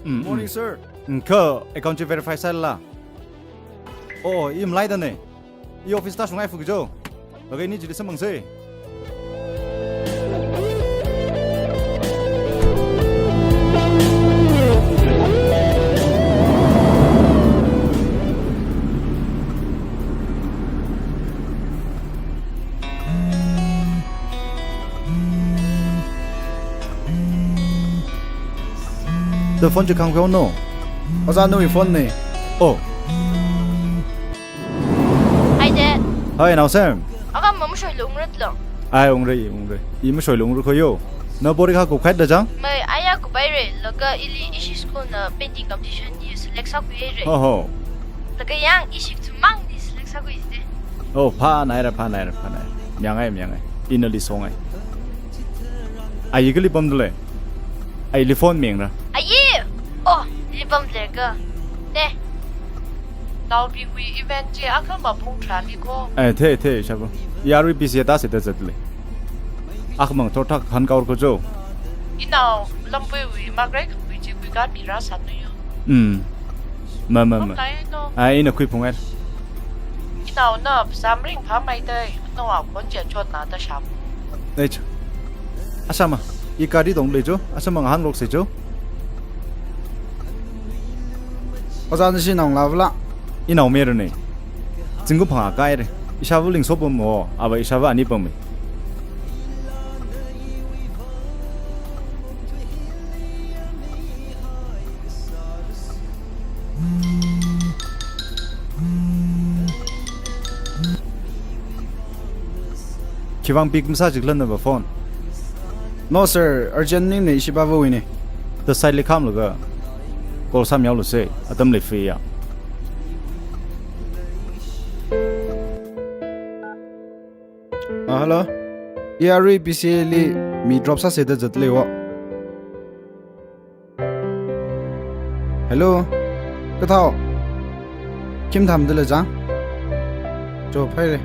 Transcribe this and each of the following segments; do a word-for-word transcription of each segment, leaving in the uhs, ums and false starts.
Mm, mm. Morning, sir. Mm, kha account chi verify sālala? Oh, oh, i malaida ne. I office ta shungai fuki jo. Laga ini chili samphangsa. The phone chi khangpheono. Oza nawui phone ne. Oh. Hi, Dad. Hi, Naosem. Akha mama shoilu ungratlo. Ai, ungra, ungra. I mashoilu ungrakho yo. Na board akha kupkhaida chang? Mai, aya kuphaira, laga ili ishi school na painting competition li select sākhuihaira. Ho, ho. Laga yang ishi chumang ni select sākhui jide. Oh, phānaira, phānaira, phānaira. Miyangai, miyangai. Ina li songai. Ayi kali pamdalei. Ayi li phone mingra. Ayi! Oh, li pamdalei ka. Te. Naobingwui event chi akha mapung tharāmi ko. Eh, the, the, ishāvā. Yarui P C A ta sāda zatlei. Akhamang thotthak han kaur ko jo. Inao, Lampuiwui makrai khankhui chi khuikāmi rāsānu yo. Mm. Ma, ma, ma. Makai no. Ai, ina khuiphungai. Inaona phasā maringphāmeida, naowa khon chi chotna da shāpho. Nei cho. Asama, i gari tongli jo, asama ngahānloksa jo. Oza nashi naongalāvala? Inaomayara ne. Zingkum phangā kahaira. Ishāvā lingso pammo, ava ishāvā ani pammi. Khiwuivang pick masā jikhala nava phone? No sir, urgent maningne, ishi pāvawuine. The site li khamlaga call sāmihaolusa, atam lei free ya. Ah, hello. Yarui P C A li mi drop sāsāda zatlei wo. Hello. Kathāo? Khi mathāmdalei chang? Cho, phaira.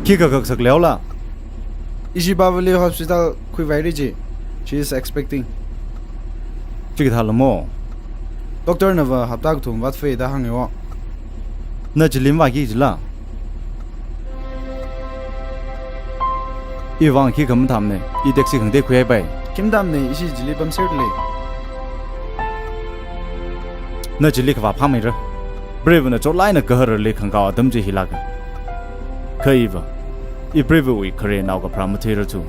Khikha kaksak leola? Ishi pāvali hospital khuivaira ji. She is expecting. Chikathā lamo? Doctor nava hapta kathum vātfei da hānga wo. Na chili mavāki jila? Iwuivang khikha mathāmne, i taxi khangatei khuihaipai. Khi mathāmne, ishi chili pamserlei. Na chili khavā phāmeira. Preivana chotlāk eina gahararli khangakao atam chi hilāka. Kha iva, i preivawui khare nao kapharā matheira chu.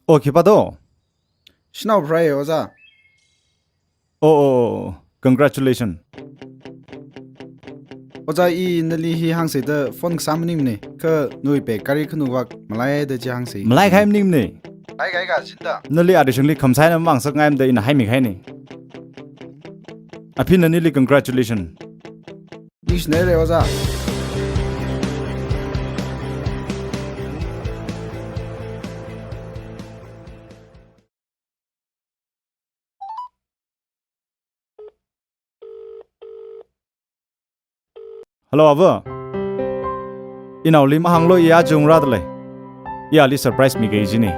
Oh, khipā do? Shanao pharāi, oza. Oh, oh, oh, oh. Congratulations. Oza, i nali hi hāngsa da phone kasā maningmane. Kha nawui pek gari khanuvak malai da chi hāngsa. Malaikahai maningmane. Ai, kai ka chinda. Nali adishangli khamsai na mang sakngaimada ina haimikahaine. Aphi nali congratulations. Ningshinaira, oza. Hello, ava. Inaoli mahānglu, i aja ungrādalei. I ali surprise miki jine.